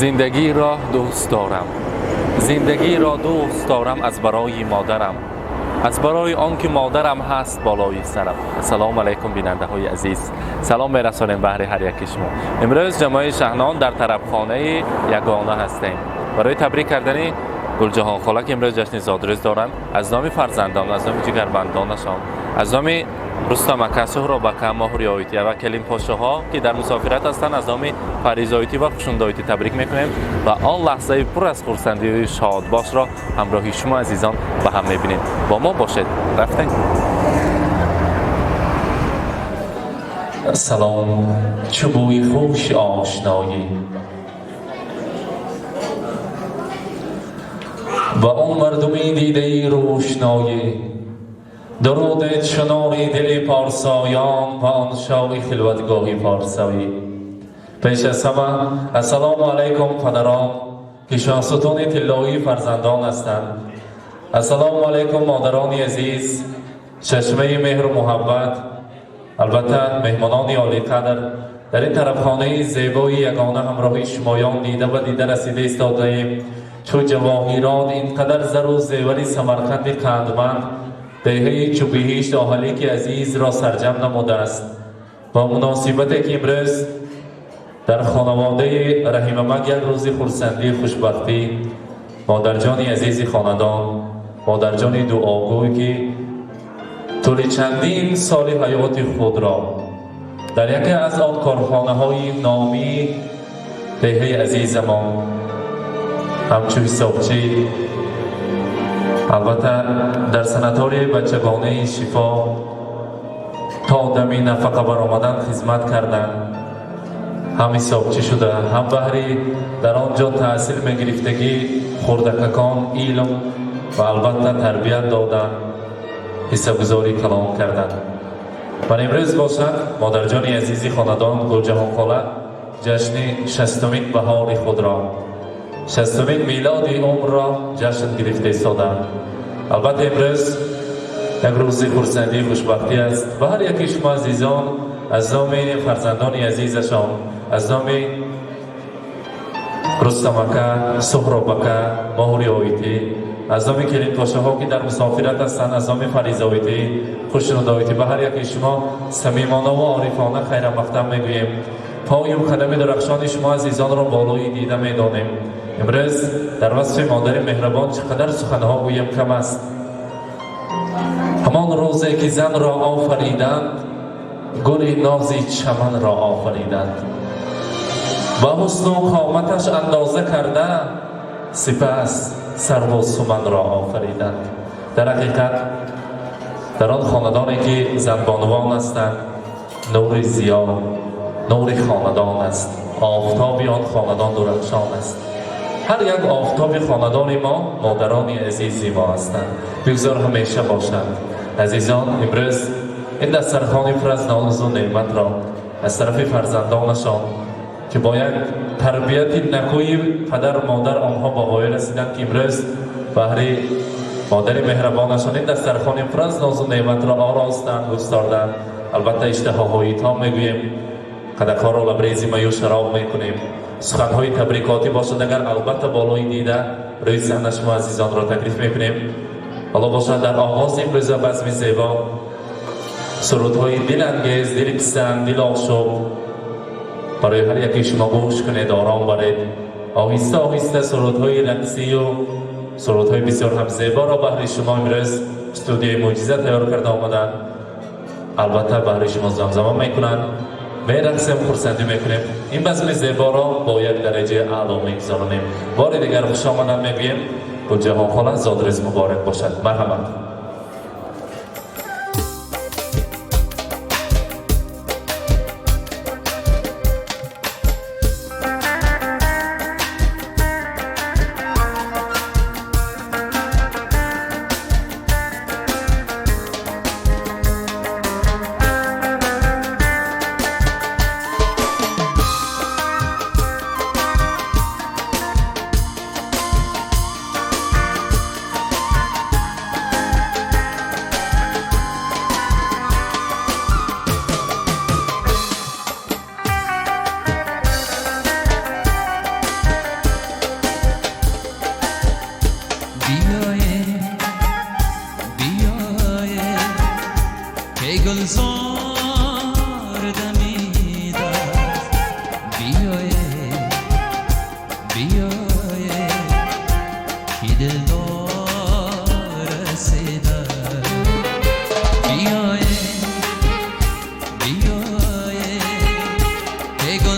Зиндагиро дӯст дорам, зиндагиро дӯст дорам аз барои модарам, аз барои он ки модарам ҳаст болои сарам. Ассалому алайкум, бинандаҳои азиз, салом мерасонем баҳри ҳар яки шумо. Имрӯз ҷамоаи Шаҳнон дар тарабхонаи Ягона ҳастем барои табрик кардани Гулҷаҳон хола, ки имрӯз ҷашни зодрӯз доранд. Аз номи фарзандон, аз номи ҷигарбандонашон, аз номи Рустам ака, Суҳроб ака, Моҳри Оития ва келинпошоҳо, ки дар мусофират ҳастанд, аз номи Фаризоитӣ ва Хушундоитӣ табрик мекунем ва он лаҳзаи пур аз хурсандию шодбошро ҳамроҳи шумо азизон ба ҳам мебинем. Бо мо бошед. Рафтем. Салом, чу бӯи хуши ошноӣ ва он мардуми дидаи рӯшноӣ, дуруди чунори дили порсоён ва он шоҳи хилватгоҳи порсоӣ. Пеш аз ҳама, ассалому алайкум, падарон, ки шоҳсутуни тиллоии фарзандон ҳастанд. Ассалому алайкум, модарони азиз, чашмаи меҳру муҳаббат. Албатта, меҳмонони олиқадр, дар ин тарабхонаи зебои Ягона ҳамроҳи шумоён дида ба дида расида истодаем. Чу ҷавоҳирот ин қадар зару зевари Самарқанди қандманд деҳаи чу биҳишт оҳалики азизро сарҷам намудааст. Бо муносибате ки имрӯз дар хонаводаи Раҳимамак як рӯзи хурсандию хушбахтӣ, модарҷони азизи хонадон, модарҷони дуогӯй, ки тӯли чандин соли ҳаёти худро дар яке аз он корхонаҳои номии деҳаи азизамон ҳамчун ҳисобчӣ, албатта, дар санаторияи бачагонаи Шифо то дами нафақа баромадан хизмат карданд, ҳам ҳисобчӣ шуда, ҳам баҳри дар он ҷо таҳсил мегирифтагӣ хурдакакон илм ва албатта тарбият доданд, ҳиссагузорӣ калон карданд. Ва имрӯз бошад, модарҷони азизи хонадон Гулҷаҳонхола ҷашни 60-умин баҳори худро, 60-умин милоди умрро ҷашн гирифта истодаанд. Албатта, имрӯз як рӯзи хурсандию хушбахтӣ аст ва ҳар яки шумо азизон аз номи фарзандони азизашон, аз номи Рустам ака, Суҳроб ака, Моҳри Оитӣ, аз номи келинпошаҳо, ки дар мусофират ҳастанд, аз номи Фаризоитӣ, Хушнудоитӣ ба ҳар яки шумо самимона ва орифона хайрамақтам мегӯем. Пою қадами дурахшони шумо азизонро болои дида медонем. Имрӯз дар васфи модари меҳрабон чӣ қадар суханҳо гӯем, кам аст. Ҳамон рӯзе ки занро офариданд, гули нози чаманро офариданд, ба ҳусну қоматаш андоза карда, сипас сарву суманро офариданд. Дар ҳақиқат, дар он хонадоне ки занбонувон ҳастанд, нури зиё нури хонадон аст, офтоби он хонадон дурахшон аст. Ҳар як офтоби хонадони мо модарони азизи мо ҳастанд. Бигзор ҳамеша бошанд. Азизон, имрӯз ин дастархони пур аз нозу неъматро аз тарафи фарзандонашон, ки бо як тарбияти накӯи падару модар онҳо ба воя расиданд, ки имрӯз баҳри модари меҳрабонашон ин дастархони пур аз нозу неъматро оростанд, густарданд. Албатта, иштиҳоҳои том мегӯем, қадақҳоро лабрези маю шароб мекунем. Суханҳои табрикотӣ бошад агар, албатта, болои дида рӯи саҳна шумо азизонро таклиф мекунем. Ҳоло бошад, дар оғози имрӯза базми зебо сурудҳои дилангез, дилписанд, дилошӯб барои ҳар яке шумо гӯш кунед, ором баред. Оҳиста оҳиста сурудҳои рақсию сурудҳои бисёр ҳам зеборо баҳри шумо имрӯз студияи Мӯъҷиза тайёр карда омаданд. Албатта, баҳри шумо замзама мекунанд, мерақсем, хурсандӣ мекунем, ин базми зеборо бо як дараҷаи аъло мегузаронем. Бори дигар хушомадан мегӯем. Гулҷаҳонхола, зодрӯз муборак бошад. Марҳамат.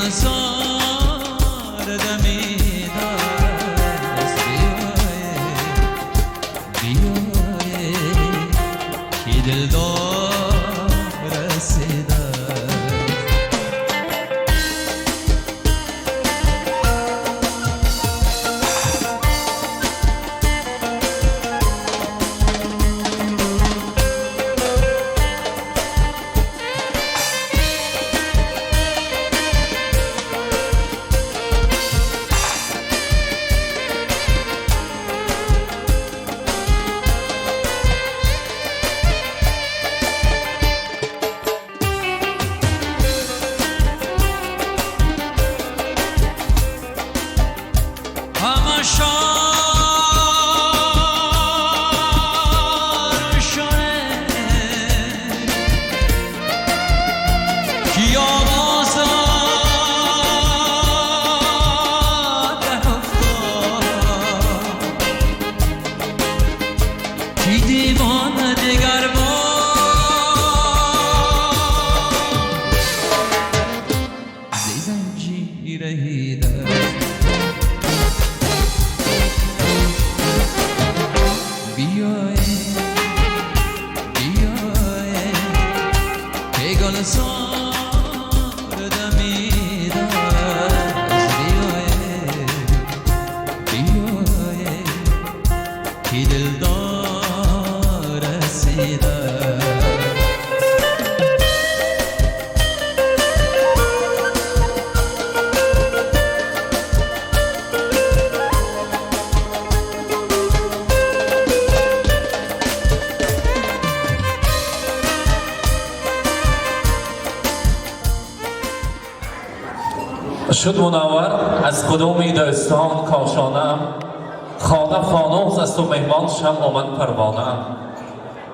گلزار دمید است. بیایه بیایه که دلدار رسیده. همه شار شده کی آواز افتاد، کی دیوانه دگر بار زی زنجیره در. بیایه بیایه که گلزار دمید است. بیایه بیایه که دلدار رسیده. شد منور از قدوم دوستان کاشانم، خانه فانوس است و مهمان شمع و من پروانه‌ام.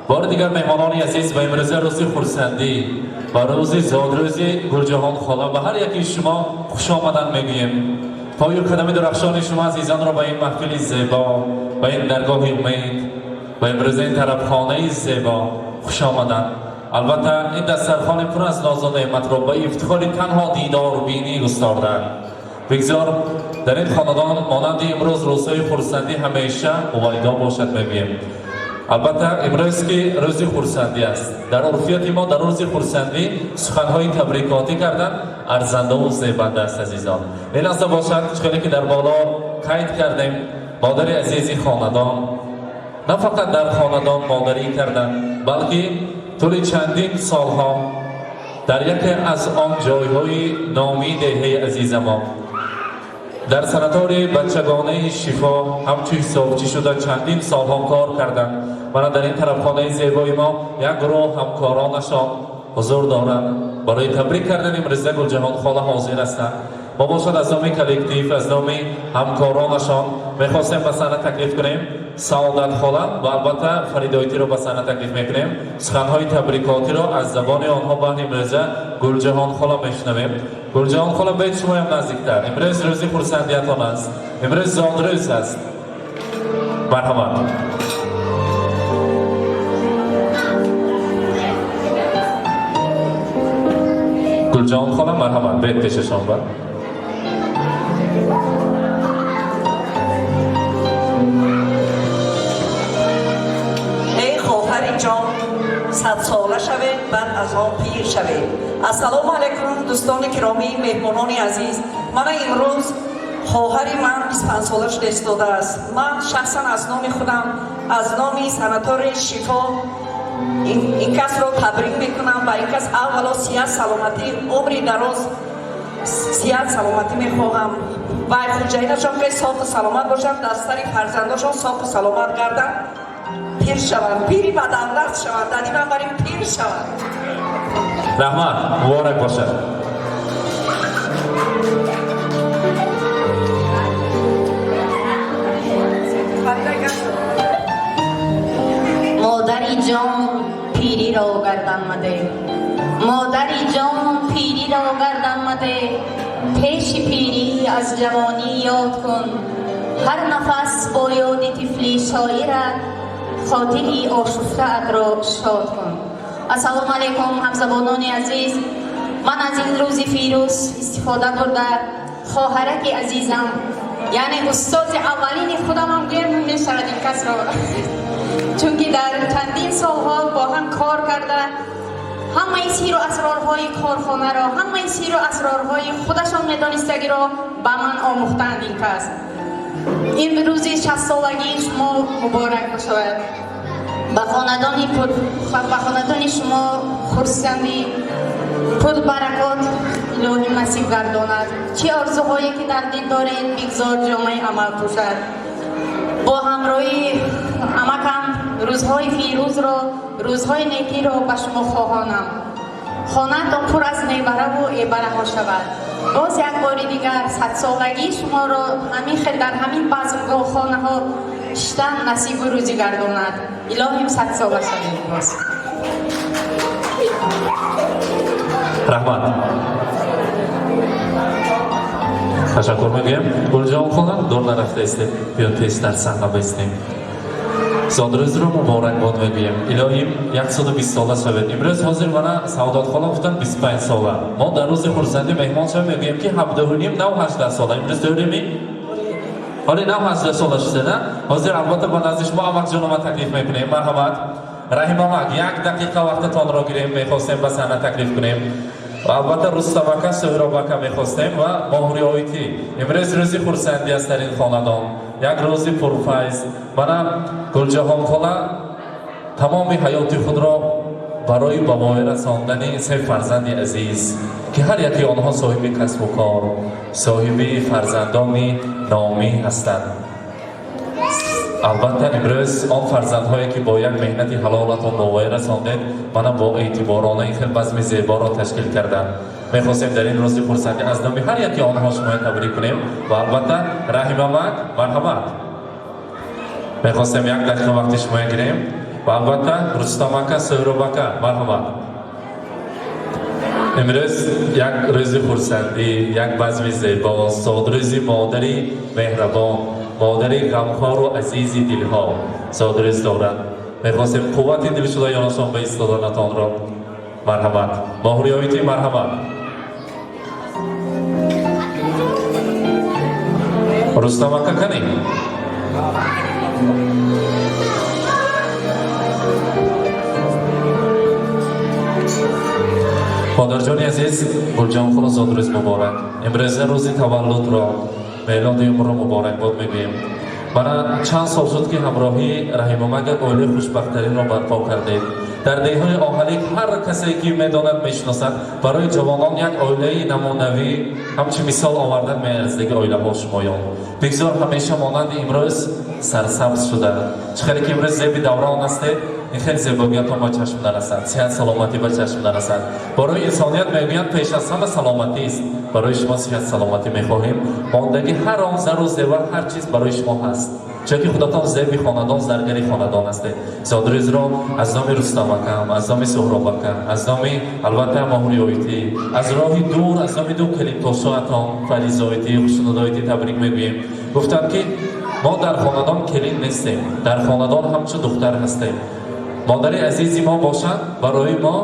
بار دیگر مهمانان عزیز، به امروزه روزی خرسندی و روزی زادروزی گلجهان خاله به هر یکی شما خوش آمدن میگوییم. پای قدم درخشان شما عزیزان را به این محفل زیبا، به این درگاه امید و امروزه این طربخانه زیبا خوش آمدن. البته این دسترخوان پر از ناز و نعمت را به افتخار تنها دیدار و بینی گستاردند. بگذار در این خاندان مانند امروز روزهای خرسندی همیشه هویدا باشد میگوییم. البته امروز که روز خرسندی است، در عرفیت ما در روز خرسندی سخنهای تبریکاتی کردن ارزنده و زیبنده است. عزیزان، این لحظه باشد چخیلی که در بالا قید کردیم، مادر عزیزی خاندان نه فقط در خاندان مادری کردن، بلکه طول چندین سالها در یکی از آن جایهای نامی دهه عزیز ما در سناتور بچگانه شفا همچون حسابچی شده چندین سالها کار کردند. من در این طرفخانه زیبای ما یک گروه همکارانشان حضور دارند، برای تبریک کردن امروزه گلجهان خاله حاضر هستند. ما باشد از نام collective، از نام همکارانشان میخواستیم به صحنه تکلیف کنیم سعادت خاله و البته فریدایتی رو به صحنه تکلیف میکنیم. سخنهای تبریکاتی رو از زبان آنها به امروزه گلجهان خاله میشنویم. گلجهان خاله، بیاید شما هم نزدیکتر. امروز روزی خرسندیتان است، امروز زادروز است. مرحبا. گلجهان خاله، مرحبا، بیاید پیششان بر. ای خواهر جان، 100 ساله شوید، بعد از آن پیر شوید. السلام علیکم دوستان گرامی، مهمانان عزیز. من امروز خواهر من 25 ساله شده ایستاده است. من شخصا از نام خودم، از نام سناتور شفا این کس را تبریک میکنم و این کس اولا صحت، سلامتی، عمری دراز، صحت، سلامتی میخواهم و خوجاینشان که صاف و سلامت باشند، دستر فرزنداشان صاف و سلامت گردند، پیر شوند، پیری به دولت شوند، دادی من بریم پیر شوند. رحمت، مبارک باشد. مادری جان، پیری را گردن مده. مادری جان، پیری را گردن مده، پیش پیری از جوانی یاد کن. هر نفس با یاد طفلی شاعرت خاطری آشفته ات را شاد کن. السلام علیکم همزبانان عزیز. Ман аз ин рӯзи фирӯз истифода бурда, хоҳараки азизам, яъне устози аввалини худамам гӯям мешавад ин касро, чунки дар чандин солҳо бо ҳам кор карда, ҳамаи сиру асрорҳои корхонаро, ҳамаи сиру асрорҳои худашон медонистагиро ба ман омӯхтанд ин кас. Ин рӯзи 60-солагии шумо муборак бошад. Ба хонадони шумо хурсандӣ пурбаракот илоҳӣ насиб гардонад. Чӣ орзуҳое ки дар дил доред, бигзор ҷомаи амал пӯшад. Бо ҳамроҳии амакам рӯзҳои фирӯзро, рӯзҳои некиро ба шумо хоҳонам. Хонаатон пур аз небараву эбараҳо шавад. Боз як бори дигар 100-солагии шуморо ҳамин хел дар ҳамин базмгоҳ хонаҳо шиштан насибу рӯзӣ гардонад. Илоҳим 100-сола шавед боз. Раҳмат, ташаккур мегӯям. Гулҷон хона, дур нарафта истем, биё тезтар саҳна бистем. Зодрӯзро муборакбод мегӯем. Илоҳим 120 сола шавед. Имрӯз ҳозир мана Саодатхона гуфтанд 25 сола. Мо дар рӯзи хурсандӣ меҳмон шавем, мегӯем ки 17,5, нав 18 сола имрӯз дореми. Ҳоли нав 18 сола шуда. Ҳозир албатта ба назди шумо амакҷонама таклиф мекунем. Марҳамат, Раҳимамак, як дақиқа вақтатонро гирем, мехостем ба саҳна таклиф кунем. Ва албатта Рустамака, Суҳробака мехостем ва Моҳриоитӣ. Имрӯз рӯзи хурсандӣ аст дар ин хонадон, як рӯзи пурфайз. Мана Гулҷаҳонхола тамоми ҳаёти худро барои ба воя расондани се фарзанди азиз, ки ҳар яке онҳо соҳиби касбу кор, соҳиби фарзандони номӣ ҳастанд. Албатта имрӯз он фарзандҳое ки бо як меҳнати ҳалолатон ба воя расондед, мана бо эътиборона ин хел базми зеборо ташкил карданд. Мехостем дар ин рӯзи хурсандӣ аз номи ҳар яке онҳо шумоя табрик кунем. Ва албатта Раҳимамак, марҳамат, мехостем як дақиқа вақти шумоя гирем. Ва албатта Рустамака, Суҳробака, марҳамат. Имрӯз як рӯзи хурсандӣ, як базми зебо, зодрӯзи модари меҳрабон, модари ғамхору азизи дилҳо зодрӯз дорад. Мехостем қуввати дилшуда ёросон ба истоданатонро. Марҳамат, Моҳриёитӣ, марҳамат. Рустамака, канӣ? Модарҷони азиз Гулҷонхола, зодрӯз муборак. Имрӯза рӯзи таваллудро, мелоди умрро муборакбод мегӯем. Мана чанд сол шуд, ки ҳамроҳии Раҳимомак як оилаи хушбахттаринро барпо кардед. Дар деҳҳои Оҳалик ҳар касе ки медонад, мешиносад, барои ҷавонон як оилаи намунавӣ ҳамчун мисол овардан меарзидаги оилаҳо шумоён. Бигзор ҳамеша монанди имрӯз сарсабз шуда, чӣ хеле ки имрӯз зеби даврон ҳастед, ин хеле зебогиятон ба чашм нарасад, сиҳат саломатӣ ба чашм нарасад. Барои инсоният мегӯянд, пеш аз ҳама саломатист. Барои шумо сиҳат саломатӣ мехоҳем. Мондагӣ ҳар он зару зевар, ҳар чиз барои шумо ҳаст, чунки худатон зеби хонадон, заргари хонадон ҳастед. Зодрӯзро аз номи Рустамакам, аз номи Суҳробакам, аз номи албатта Моҳриёитӣ, аз роҳи дур, аз номи ду келинтошоатон Фаризоитӣ, Хушнудоитӣ табрик мегӯем. Гуфтанд, ки мо дар хонадон келин нестем, дар хонадон ҳамчун духтар ҳастем. Модари азизи мо бошанд, барои мо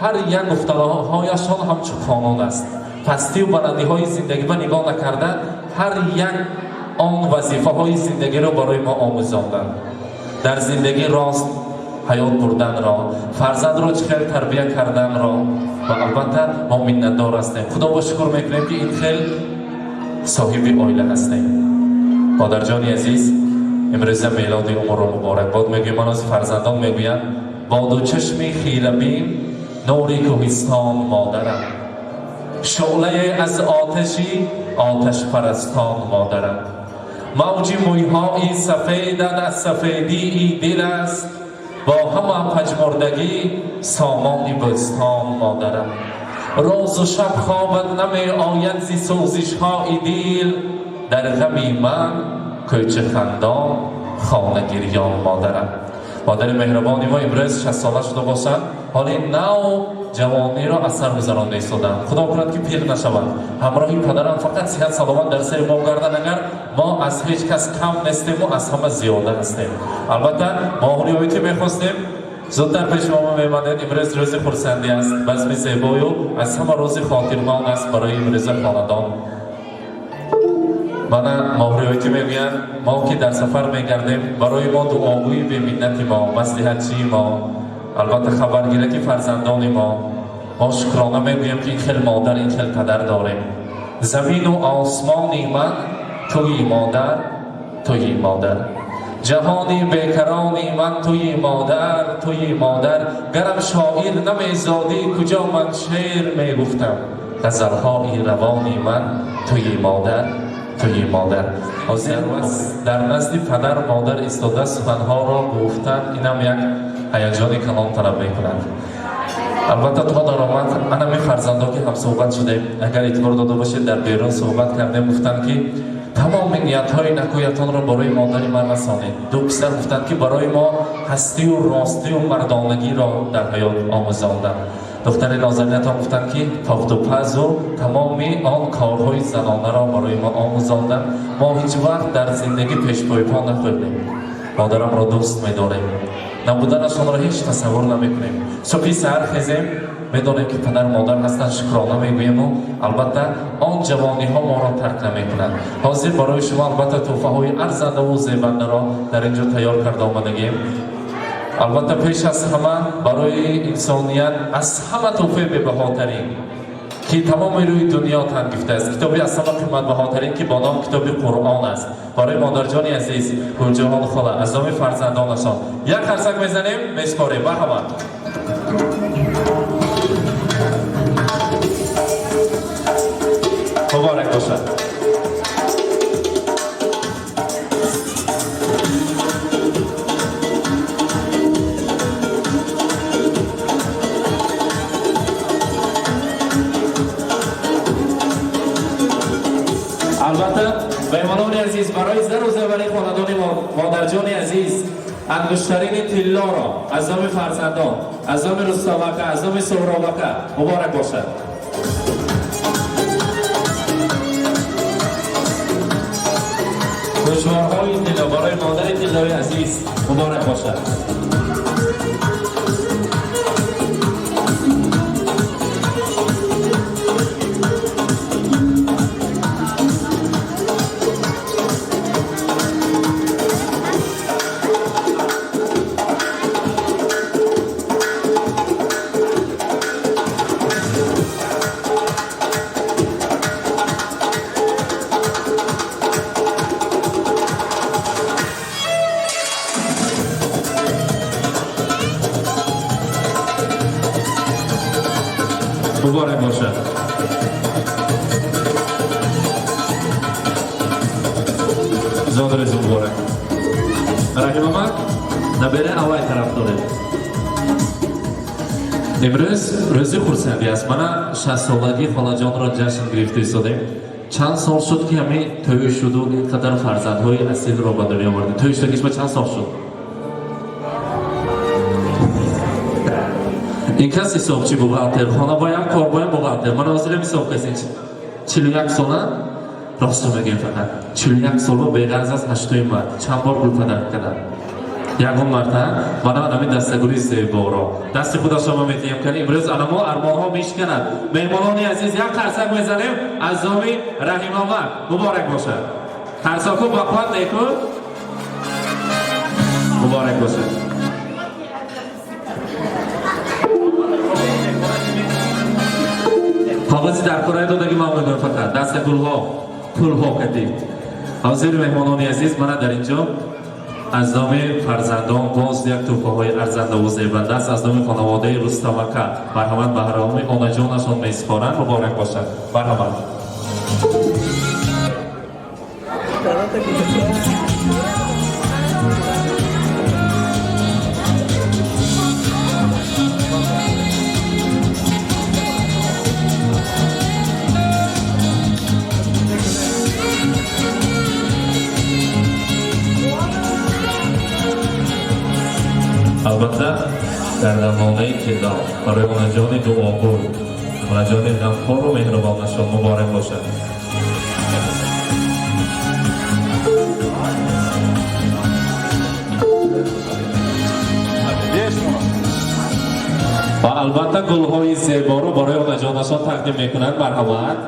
ҳар як гуфтаҳояшон ҳамчун қонун аст. Пастию баландиҳои зиндагӣ ба нигоҳ накарда, ҳар як он вазифаҳои зиндагиро барои мо омӯзонданд, дар зиндагӣ рост ҳаёт бурданро, фарзандро чӣ хел тарбия карданро. Ва албатта мо миннатдор ҳастем, Худо шукр мекунем, ки ин хел соҳиби оила ҳастем. Модарҷони азиз, имрӯза мелоди умрро муборакбод мегӯем. Манози фарзандон мегӯянд: бо ду чашми хирабин нури кӯҳистон модарам, шӯълае аз оташи оташпарастон модарам, мавҷи мӯйҳои сафедат аз сафедии дил аст, бо ҳама пажмурдагӣ сомони бӯстон модарам, рӯзу шаб хобат намеояд зи сӯзишҳои дил, дар ғами ман кӯчахандон, хонагирён модарам. Модари меҳрубони мо имрӯз 60-сола шуда бошанд, ҳоли нав ҷавониро аз сар гузаронда истоданд. Худо кунад, ки пир нашаванд. Ҳамроҳи падарам фақат сиҳат саломат дар сари мо гарданд. Агар мо аз ҳеҷ кас кам нестему аз ҳама зиёда ҳастем. Албатта Моҳриёитӣ мехостем. Зудтар пеши мо мемонед. Имрӯз рӯзи хурсандӣ аст, базми зебою аз ҳама рӯзи хотирмон аст барои имрӯза хонадон. Мана моҳриётӣ мегӯянд, мо ки дар сафар мегардем, барои мо дуогӯи беминнати мо, маслиҳатчии мо, албатта хабаргираки фарзандони мо. Мо шукрона мегӯем, ки ин хел модар, ин хел падар дорем. Замину осмони ман туи модар, туи модар. Ҷаҳони бекарони ман туи модар, туи модар. Гарам шоир намезодӣ, куҷо ман шеър мегуфтам. Ғазалҳои равони ман туи модар, туи модар. Ҳозир дар назди падар модар истода суханҳоро гуфтан инам як ҳаяҷони калон талаб мекунад. Албатта то даромад анами фарзандо ки ҳамсӯҳбат шудем, агар эътибор дода бошед, дар берун суҳбат кардем, гуфтанд ки тамоми ниятҳои накӯятонро барои модари ман расонед. Ду писар гуфтанд ки барои мо ҳастию ростию мардонагиро дар ҳаёт омӯзонданд. Духтари нозанинатон гуфтанд ки пофтупазу тамоми он корҳои занонаро барои мо омӯзонданд. Мо ҳеҷ вақт дар зиндагӣ пешпойпо нахӯрдем. Модарамро дӯст медорем, набуданашонро ҳеҷ тасаввур намекунем. Субҳи саҳар хезем, медонем ки падар модар ҳастанд, шукрона мегӯему албатта он ҷавониҳо моро тарк намекунанд. Ҳозир барои шумо албатта тӯҳфаҳои арзандаву зебандаро дар ин ҷо тайёр карда омадагем. Албатта пеш аз ҳама барои инсоният аз ҳама тӯҳфаи бебаҳотарин ки тамоми рӯи дунё тан гифтааст, китоби аз ҳама қиматбаҳотарин ки бо ном китоби Қуръон аст, барои модарҷони азиз Гулҷаҳон хола аз номи фарзандонашон як қарсак мезанем, меспорем. Марҳамат. Муборак бошад. Албатта меҳмонони азиз, барои зару зевари хонадони модарҷони азиз ангуштарини тиллоро аз номи фарзандон, аз номи Рустамака, аз номи Суҳробака муборак бошад. Гӯшворҳои тилло барои модари тиллои азиз муборак бошад. Муборак бошад. Зодрӯз муборак. Раҳимамак, набера аввай тараф доред. Имрӯз рӯзи хурсандӣ аст. Мана 60-солагии холаҷонро ҷашн гирифта истодем. Чанд сол шуд ки ҳамин тӯй шуду ин қадар фарзандҳои асилро ба дунё овардем? Тӯй шудагишма чанд сол шуд? Ин кас ҳисобчи бухгалтер, хонабоям, корбоям бухгалтер. Мана ҳозирам ҳисоб касин. 41 сола, ростро мегӯем, фақат 41 сола беғарз аз 8 март чанд бор гулпадар кардам? Ягон марта. Мана ҳамин дастагули зеборо дасти худашонро метиҳем кани. Имрӯз ана мо армонҳо мешиканад. Меҳмонони азиз, як қарсак мезанем аз номи Раҳимомад. Муборак бошад. Қарсаку бақувват неку. Муборак бошад. Коғази дар кораи додаги ман мегӯям, фақат дастагулҳо, пулҳо кадӣ. Ҳозир меҳмонони азиз, мана дар инҷо аз номи фарзандон боз як тӯҳфаҳои арзандаву зебанда аст аз номи хонаводаи Рустамака. Марҳамат, ба ҳароми онаҷонашон месупоранд. Муборак бошад. Марҳамат. Албатта гардамонаи тилло барои онаҷони дуогӯй, онаҷони ғамхору меҳрубонашон муборак бошад. Ва албатта гулҳои зеборо барои онаҷонашон тақдим мекунанд. Марҳамат.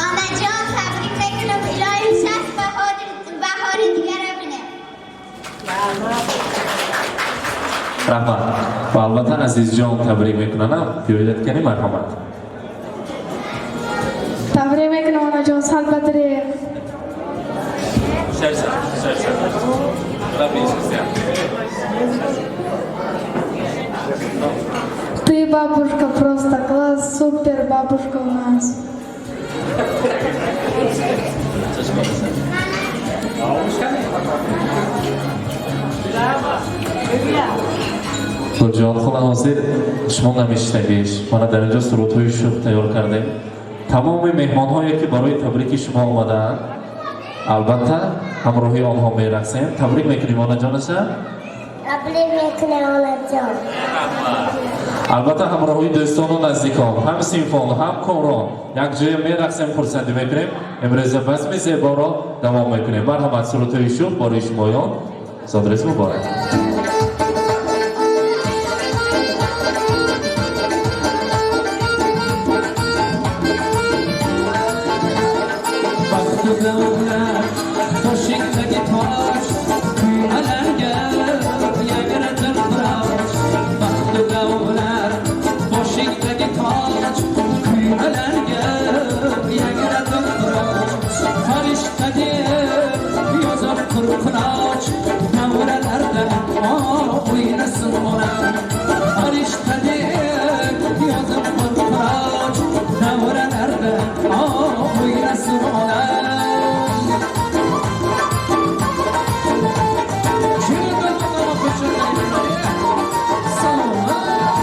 Онаҷон, табрик мекунам, илоҳӣ 60 баҳори дигара бинем. Раҳмат. Ва албатта Азизҷон табрик мекунанам. Биёед кани, марҳамат. Табрик мекунам, онаҷон, сад бадре. Ты, бабушка, просто класс, супер бабушка у нас. Гулҷон хола, ҳозир шумо намешнавиш. Мана дар инҷо сурудҳои шӯх тайёр кардем. Тамоми меҳмонҳое, ки барои табрики шумо омадаанд, албатта ҳамроҳи онҳо мерақсем. Табрик мекунем онаҷонаша. Табрик мекунам, онаҷон. Албатта, ҳамроҳи дӯстону наздикон, ҳамсинфон, ҳамкорон якҷоя мерақсем, хурсандӣ мекунем. Имрӯза базми зеборо давом мекунем. Марҳамат, сурудҳои шӯх барои шумоён. Зодрӯз муборак. Baxtu davlat boshingdagi toj, Kuy alanga yangratir qiroch. Baxtu davlat boshingdagi toj, Kuy alanga yangratir qiroch. Farishta deb yozib qurqunoch, Davralarda o'ynasin onam. Farishta deb yozib qurqunoch, Davralarda o'ynasin onam. Salomat.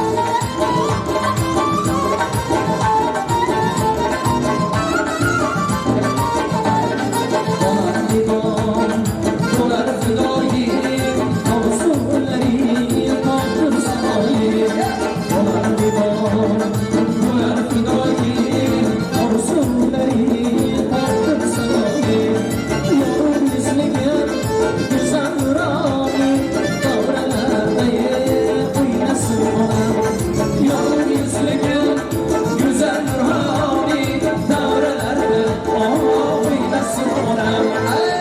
Bolam begom bo'lar fidoyim, Orzularing totir samoyim. Bolam begom bo'lar fidoyim, Orzularing totir samoyim. Yorug' yuzligim, go'zal nuroni, Davralarda o'ynasin onam. Yorug' yuzligim, go'zal nuroni, Davralarda o'ynasin onam. Ey!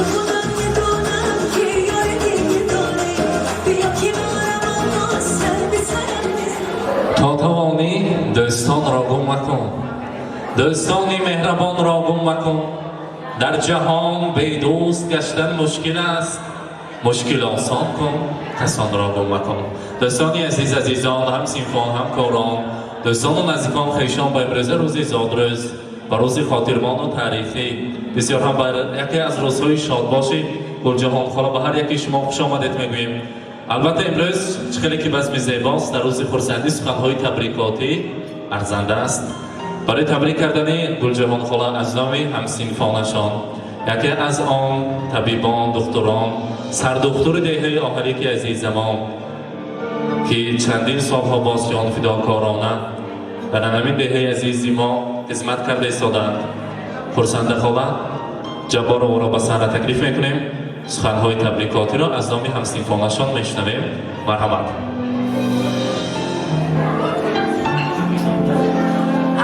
Худам медонам, ки ёри дигар дорӣ. Биё кинорам, аммо сар ба сарам мезанӣ. То тавонӣ, дӯстонро гум макун, дӯстони меҳрабонро гум макун. Дар ҷаҳон бедӯст гаштан мушкил аст, мушкил осон кун, касонро гум макун. Дӯстони азиз, азизон, ҳамсинфон, ҳамкорон, дӯстону наздикон, хешон, ба имрӯза рӯзи зодрӯз, ба рӯзи хотирмону таърихӣ, бисёр ҳам бар яке аз рӯзҳои шодбоши Гулҷаҳонхола ба ҳар яки шумо хуш омадед мегӯем. Албатта, имрӯз чӣ хеле ки базми зебост, дар рӯзи хурсандӣ суханҳои табрикотӣ арзанда аст. Барои табрик кардани Гулҷаҳонхола аз номи ҳамсинфонашон яке аз он табибон, духтурон, сардухтури деҳаи Оҳарики азизамон, ки чандин солҳо боз ҷонфидокорона дар ҳамин деҳаи азизи мо хизмат карда истодаанд, Хурсандахола Ҷаббороваро ба саҳна таклиф мекунем. Суханҳои табрикотиро аз номи ҳамсинфонашон мешунавем. Марҳамат.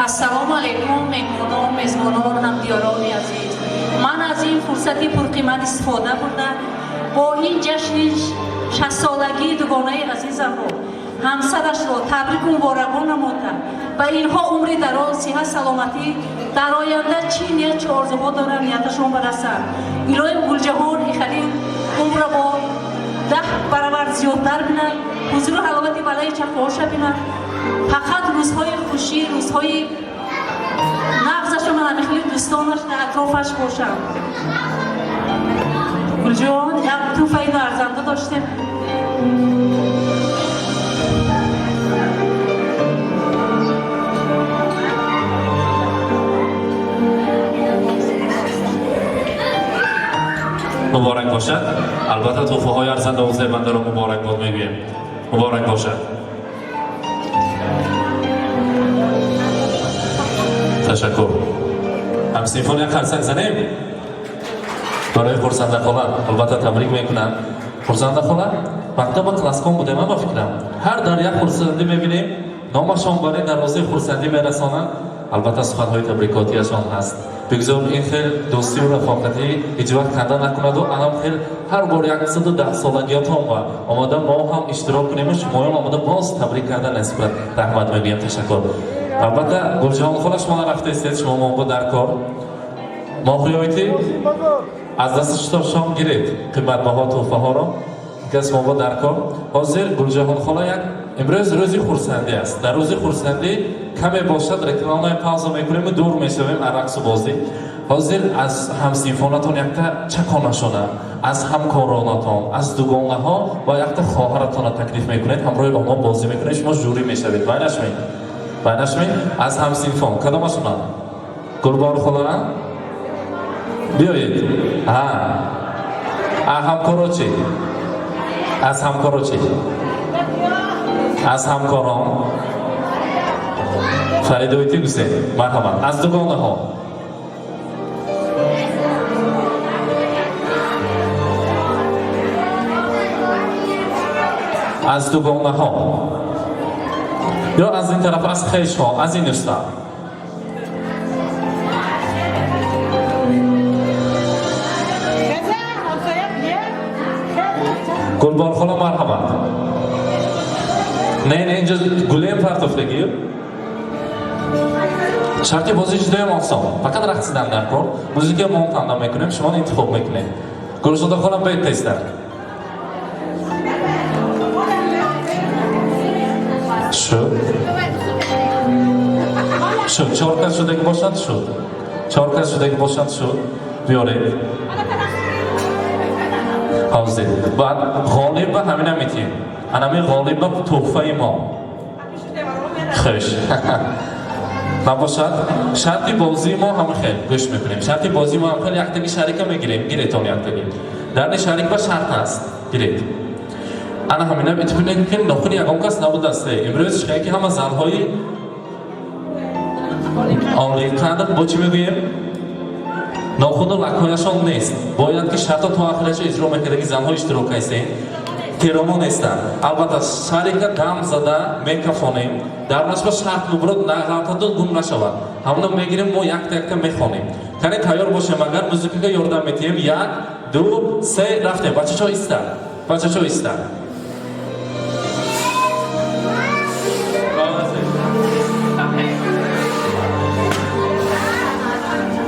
Ассалому алайкум, меҳмонон, мезбонон, ҳамдиёрони азиз. Ман аз ин фурсати пурқимат истифода бурда, бо ин ҷашни 60-солагии дугонаи азизамро, ҳамсарашро табрику муборакбон намуда, ба инҳо умри дароз, сиҳат, саломатӣ, дар оянда чӣ ният, чӣ орзуҳо доранд, нияташон барасанд. Илоҳим, Гулҷаҳон ихали умра бо 10 баробар зиёдтар бинад, ҳузуру ҳаловати балаи чаққоша бинад, фақат рӯзҳои хушӣ, рӯзҳои нағзашон, ҳамихели дӯстонаш дар атрофаш бошанд. Гулҷаҳон, як туҳфаи арзанда доштем. Муборак бошад. Албатта, туҳфаҳои арзандаву зебандаро муборакбод мегӯем. Муборак бошад. Ташаккур. Ҳамсинфон, як қарсак занем барои Хурсандахола. Албатта, табрик мекунам. Хурсандахола мактаба класском будем, ба фикрам, ҳар дар як хурсандӣ мебинем, номашон барои дарвозаи хурсандӣ мерасонанд. Албатта, суханҳои табрикотиашон ҳаст. Бигзор ин хел дӯстию рафоқатӣ ҳеҷ вақт канда накунаду анам хел ҳар бор 110-солагиятон ба омода мо ҳам иштирок кунему шумоён омода боз табрик карда насиб кунад. Раҳмат мегӯям, ташаккур. Албатта, Гулҷаҳонхола, шумо нарафтаистед, шумо монбо дар кор моҳриёити аз дасти шом гиред қиматбаҳо туҳфаҳоро, кас мо дар кор. Ҳозир, Гулҷаҳонхола, як имрӯз рӯзи хурсандӣ аст. Дар рӯзи хурсандӣ каме бошад рекламаи пауза мекунему дур мешавем аз рақсу бозӣ. Ҳозир аз ҳамсинфонатон якта чаконашона, аз ҳамкоронатон, аз дугонаҳо ва якта хоҳаратонро таклиф мекунед, ҳамроҳи онҳо бозӣ мекунед, шумо жюри мешавед. Вайнашме, вайнашме? Аз ҳамсинфон кадомашона? Гулборхола, биёед. А ҳамкоро чӣ? Аз ҳамкоро чӣ? Аз ҳамкорон Фаридоити Гусен, марҳамат. Аз дугонаҳо аз дугонаҳо ё аз ин тараф, аз хешҳо, аз ин уста. Гулборхола, марҳамат. Не, не, инҷо гулем партофтагию. Шарти бозӣ ҷудоям осон, фақат рақсидан дар кор. Музика мо танда мекунем, шумо интихоб мекунед. Гулшодахола, бед тезтар. Шуд, шуд, чор кас шудаги бошад, шуд, чор кас шудаги бошад, шуд. Биёред. Ҳозир баъд ғолиб ба ҳамина метиҳем, анами ғолиб ба туҳфаи мо. Хуш набошад. Шарти бозии мо ҳама хел гӯш мекунем. Шарти бозии мо ҳам хел: яктаги шарика мегирем, гиретон. Яктаги дарни шарик ба шарт аст, гиред. Ана ҳаминам итминон ки нохуни ягон кас набудаст. Имрӯз шикая ки ҳама занҳои олиқадр бо чӣ мегӯем? Нохуну лакҳояшон нест. Бояд ки шарто то охираша иҷро мекардаги занҳо иштирок кайсем. Теромо нестанд. Албатта шарика дам зада мекафонем. Дар нашба шарт муброд нағалтаду гум нашавад. Ҳамоно мегирем мо якта якта мехонем. Кане тайёр бошем агар музикага ёрдам метиҳем. 1, 2, 3, рафтем. Бачачо иста. Бачачо иста.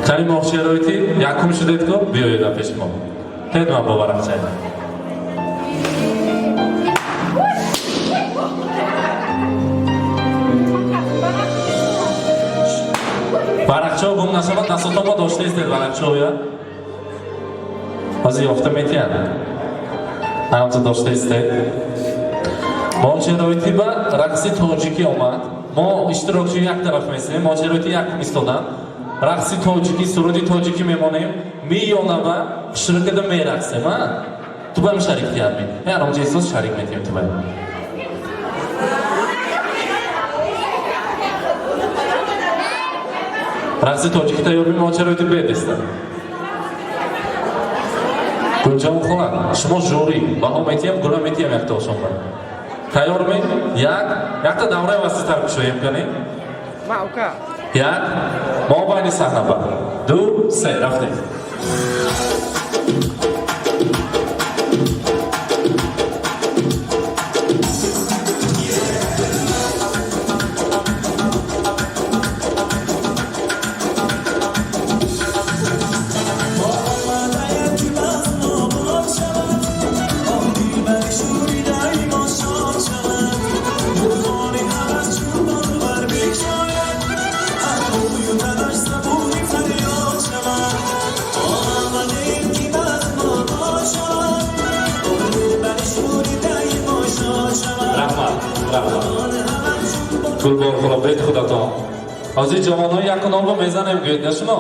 Кани моҳшероити якум шудед ку биёед ба пеши мо. Тед ман боварам чай. Варақчаҳо гум нашавад, дастото мо доштаистед варақчаҳоя. Ҳозир ёфта метиҳанд. Ҳамча доштаистед. Моҳшероити ба рақси тоҷикӣ омад. Мо иштирокчии як тараф местем, моҳшероити якум истоданд. Рақси тоҷикӣ, суруди тоҷикӣ мемонем, миёнава хушрӯкада мерақсем, а? Ту баем шарик тиҳад ми. Э, аромҷа эҳсос шарик метиҳем ту баем. Рақси тоҷикӣ тайёр ми моҳшероити бедеста. Гулҷаҳон хола, шумо жюри, баҳо метиҳем, гула метиҳем якта ошонба. Тайёр ми? Як, якта давраи васитар кушоем кани? Як, мо байни саҳна ба. 2, 3, рафтем. Гулбор хола, бед худатон. Ҳозир ҷавонҳои яку номро мезанем, гӯед на шумо?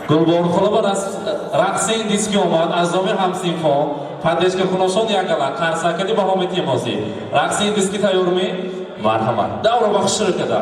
Гулбор хола ба рақси индиски омад, аз номи ҳамсинфон, падешка хуношон якала, қарсакади баҳо метиҳем ҳозир. Рақси индиски тайёр ми? Марҳамат. Давра ба хушрӯ када.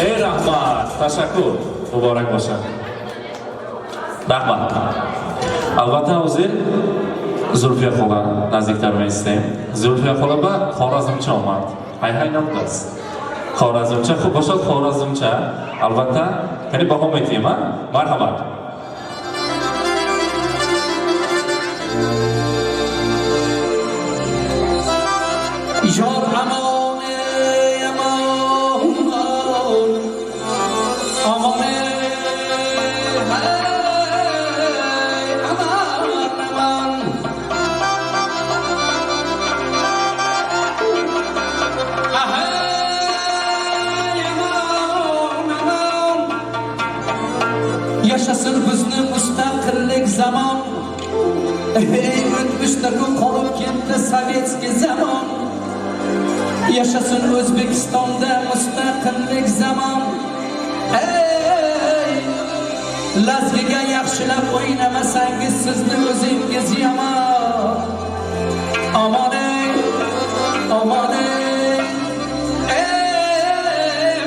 Эй раҳмат, ташаккур, муборак бошад. Раҳмат. Албатта ҳозир Зулфия хола наздиктар меистем. Зулфия хола ба Хоразмча омад. Ҳай-ҳай набудааст. Хоразмча хуб бошад, Хоразмча. Албатта, яъне баҳо метиҳем, а? Марҳамат. Ёр амон, амон, амон, амон, амон. Yaşasın bizni mustaqillik zamon. Ey o'tmishda-ku qolib ketdi советский zamon. Yashasin O'zbekistonda mustaqillik zamon. Ey lazgiga yaxshilab o'ynamasangiz, sizni o'zingiz yomon. Omon ey, omon ey, ey,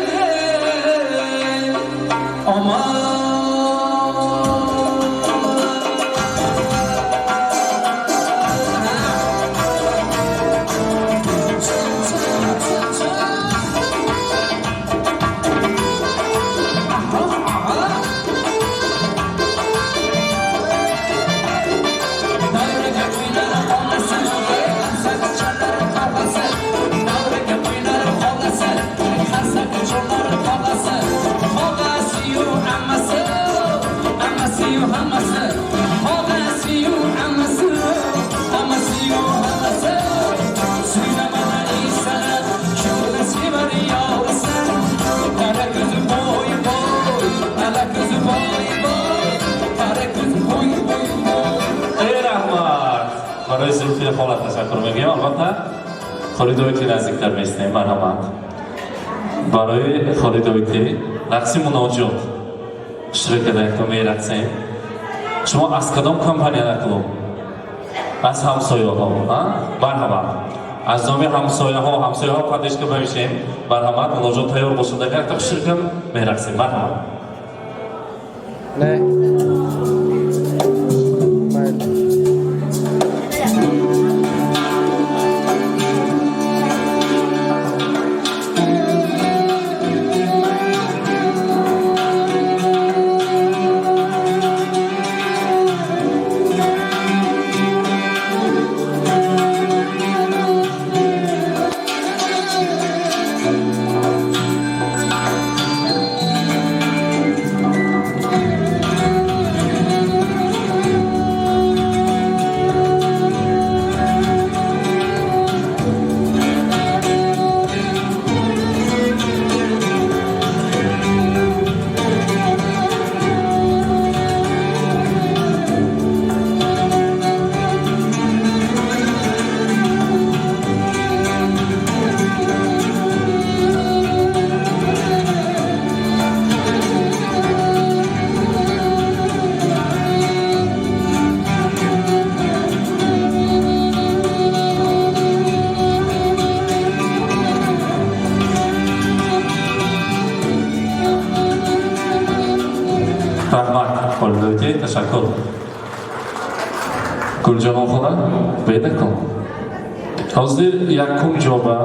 omon. Davraga o'ynar xolasi, qarsak chalar tog'asi. Davraga o'ynar xolasi, qarsak chalar tog'asi. Tog'asi-yu ammasi, ammasi-yu hammasi. Tog'asi-yu ammasi, ammasi-yu hammasi. Suylamana sanat, shuni sevar yorisan. Qora ko'zi bo'y bo'y, ala ko'zi bo'y bo'y. Qora ko'zi bo'y bo'y bo'y. Ey раҳмат, барои Зулфия хола ташаккур мегӯем. Албатта, Холидовити наздиктар местем. Марҳамат, барои Холидовити рақси муноҷот иштирок карда мерақсем. Шумо аз кадом компания наклуб? Аз ҳамсояҳо. Марҳамат, аз номи ҳамсояҳо, ҳамсояҳо поддержка бавишем. Марҳамат, муноҷот тайёр бошад, агар якта хушрикам мерақсем. Марҳамат. Не. Майли. Раҳмат, Холидовити, ташаккур. Гулҷамол хола, беда кун. Ҳозир якум ҷоба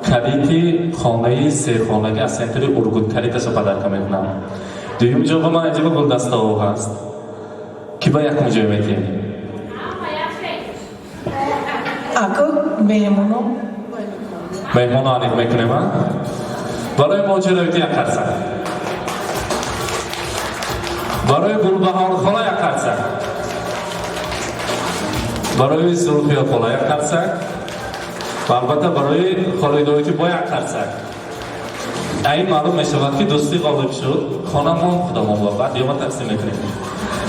калити хонаи сехонагӣ аз центри Ургут, калиташа подарка мекунам. Дуюм ҷоба ман аҷиба гулдастаҳо ҳаст. Ки ба якум ҷой метиҳем? Ако меҳмоно. Меҳмоно аниқ мекунем, а? Барои моҷароити як қарсак. Барои Гулбаҳорхола як қарсак. Барои Зулфия хола як қарсак. Ва албатта, барои Холидовити бо як қарсак. Ин маълум мешавад, ки дӯстӣ ғолиб шуд. Хонамон худамон ва баъд ёма тақсим мекунем.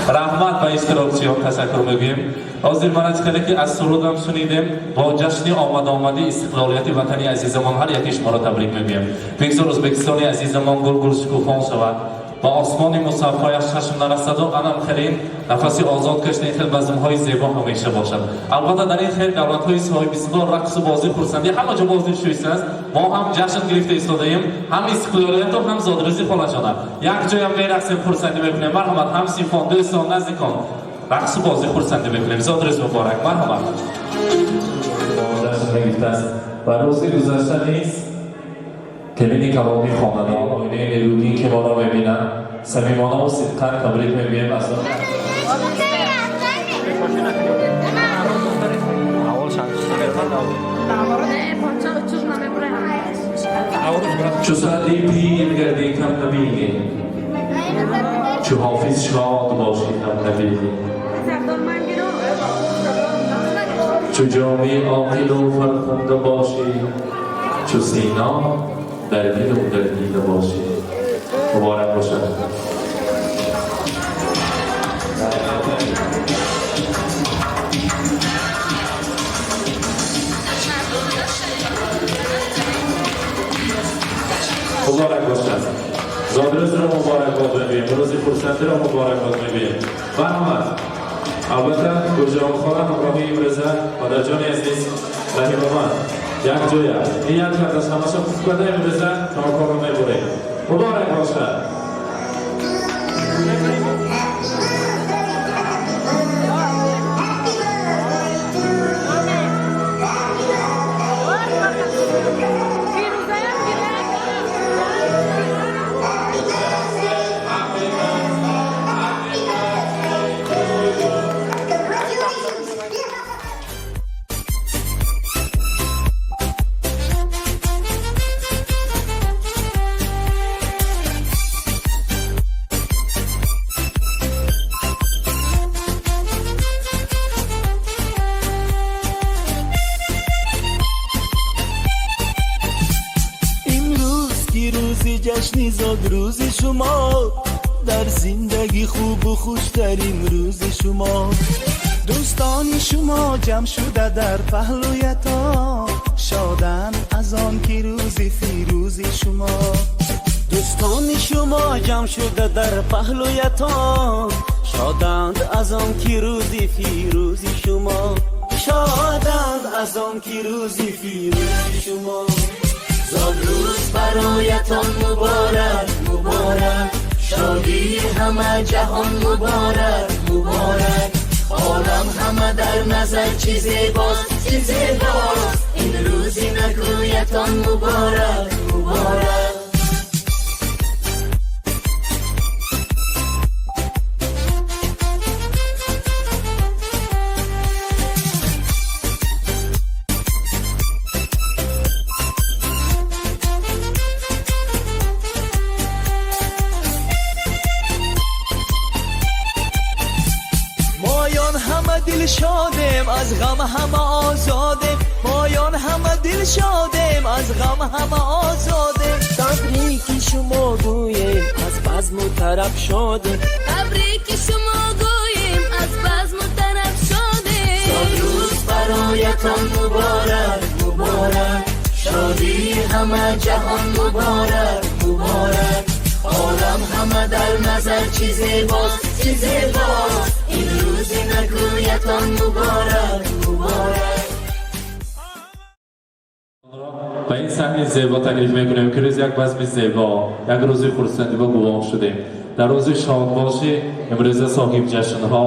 Раҳмат, ба иштирокчиён ташаккур мегӯем. Ҳозир мана чӣ ки аз сурудам шунидем, бо ҷашни омадомади истиқлолияти ватани азизамон ҳар яки шуморо табрик мегӯем. Бигзор Ӯзбекистони азизамон гулгул шукуфон шавад ва осмони мусаффояш чашм нарасаду анам хелин нафаси озод кашта, ин хел базмҳои зебо ҳамеша бошад. Албатта, дар ин хел давлатҳои соҳибистиқлол рақсу бозӣ, хурсандӣ ҳама ҷо бозӣ шуистааст. Мо ҳам ҷашн гирифта истодаем, ҳам истиқлолияту ҳам зодрӯзи холашона. Як ҷоям мерақсем, хурсандӣ мекунем. Марҳамат, ҳамсинфон, дӯстон, наздикон, рақсу бозӣ, хурсандӣ мекунем. Зодрӯз муборак! Марҳамат. Ҷашн гирифтааст ва рӯзи гузашта низ келини калони хонадон, оилаи Нерудин, ки моро мебинанд, самимонаву сидқан табрик мегӯем аз Аввал Чу Саъди пир гардӣ, кам набинӣ, чу Ҳофиз шод бошӣ, ғам набинӣ, чу Ҷомӣ оқилу фархунда бошӣ, чу Сино дар дилу дар дида бошӣ. Муборак бошад. Муборак бошад. Зодрӯзро муборакбод мегӯем, рӯзи хурсандиро муборакбод мегӯем. Марҳамат. Албатта, Гулҷаҳонхона ҳамроҳи имрӯза модарҷони азиз Раҳимомад як ҷоя. Ин як кардаш ҳамаша хуф карда, имрӯза нокорро мебурем. Муборак бошад. Имрӯз ки рӯзи ҷашни зодрӯзи шумо, дар зиндагӣ хубу хуштарин рӯзи шумо. Дӯстони шумо ҷамъ шуда дар паҳлӯятон шоданд аз он ки рӯзи фирӯзи шумо. Дӯстони шумо ҷамъ шуда дар паҳлӯятон шоданд аз он ки рӯзи фирӯзи шумо. Шоданд аз он ки рӯзи фирӯзи шумо. Зодрӯз бароятон муборак, муборак, шодии ҳама ҷаҳон муборак, муборак. Олам ҳама дар назар чӣ зебост, чӣ зебост. Ин рӯзи накӯятон муборак, муборак. Моён ҳама дилшодем, аз ғам ҳама озодем. Моён ҳама дилшодем, аз ғам ҳама озодем. Табрики шумо гӯем, аз базму тараб шодем. Табрики шумо гӯем, аз базму тараб шодем. Зодрӯз бароятон муборак, муборак, шодии ҳама ҷаҳон муборак, муборак. Олам ҳама дар назар чӣ зебост, чӣ зебост. Ин рӯзи накӯятон муборак, муборак. Ба ин саҳни зебо таклиф мекунем, ки рӯз як базми зебо, як рӯзи хурсандӣ ба гувоҳ шудем. Дар рӯзи шодбошӣ имрӯза соҳиб ҷашнҳо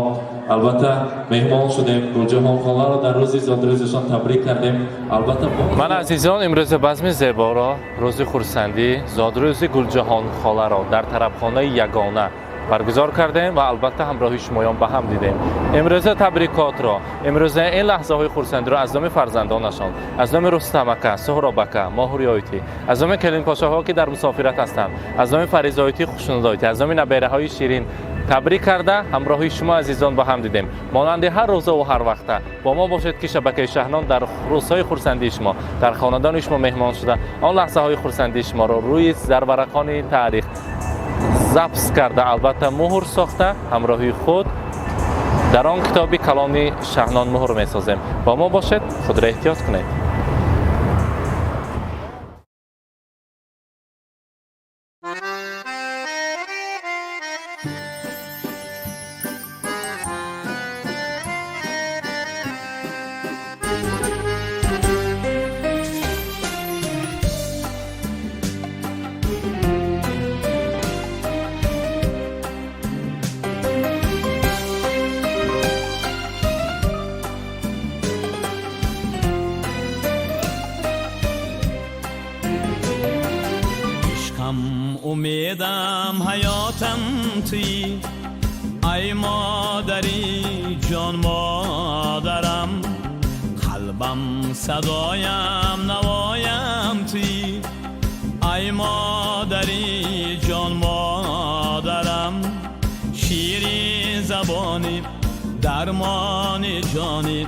албатта меҳмон шудем, Гулҷаҳонхонаро дар рӯзи зодрӯзашон табрик кардем. Албатта, ман азизон, имрӯза базми зеборо, рӯзи хурсандӣ, зодрӯзи Гулҷаҳонхоларо дар тарабхонаи ягона баргузор кардем ва албатта ҳамроҳи шумоён ба ҳам дидем. Имрӯза табрикотро, имрӯза ин лаҳзаҳои хурсандиро аз номи фарзандонашон, аз номи Рустамака, Суҳробака, Моҳурёйтӣ, аз номи келинпошаҳо, ки дар мусофират ҳастанд, аз номи Фаризойтӣ, Хушнудойтӣ, аз номи набераҳои ширин табрик карда, ҳамроҳи шумо азизон ба ҳам дидем. Монанди ҳар рӯзаву ҳар вақта бо мо бошед, ки шабакаи Шаҳнон дар рӯзҳои хурсандии шумо дар хонадони шумо меҳмон шуда, он лаҳзаҳои хурсандии шуморо рӯи зарварақони таърих запис карда, албатта муҳр сохта, ҳамроҳи худ дар он китоби калони Шаҳнон муҳр месозем. Бо мо бошед, худро эҳтиёт кунед. Ишқам, умедам, ҳаётам туӣ, ай модари ҷон, модарам. Қалбам, садоям, навоям туӣ, ай модари ҷон, модарам. Ширин забонӣ, дармони ҷонӣ,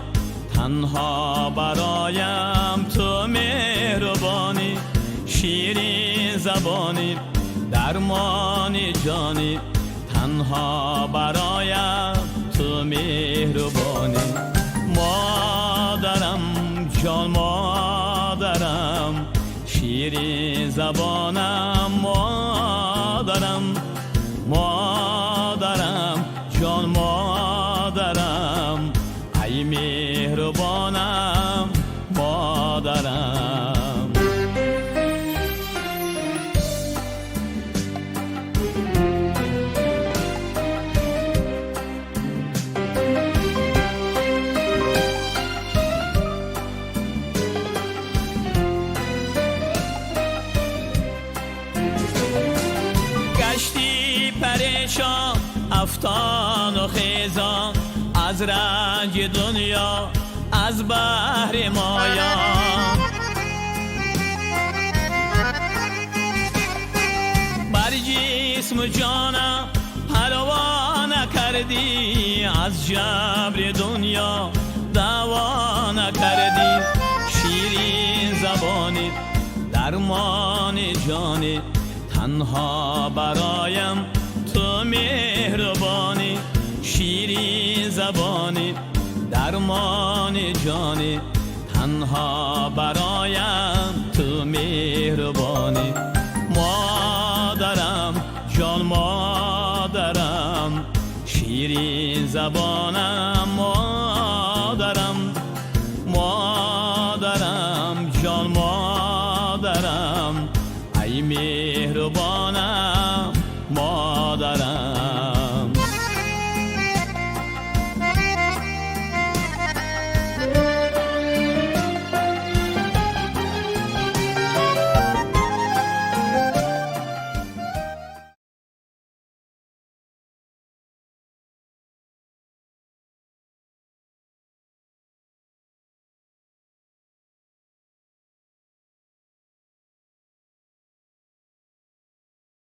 танҳо бароям ту меҳрубонӣ. Ширин забонӣ, дармони ҷонӣ, танҳо бароям ту меҳрубонӣ. Модарам ҷон, модарам, ширин забонам. Меҳрубонам, модарам. Гашти парешон, афтону хезон, аз ранҷи дунё, аз баҳри моён. Бар ҷисму ҷонам парво накардӣ, аз ҷабри дунё даъво накардӣ. Ширин забонӣ, дармони ҷонӣ, танҳо бароям ту меҳрубонӣ. Ширин забонӣ, дармони ҷонӣ, танҳо бароям ту меҳрубонӣ. Модарам, ҷон модарам, ширин забонам.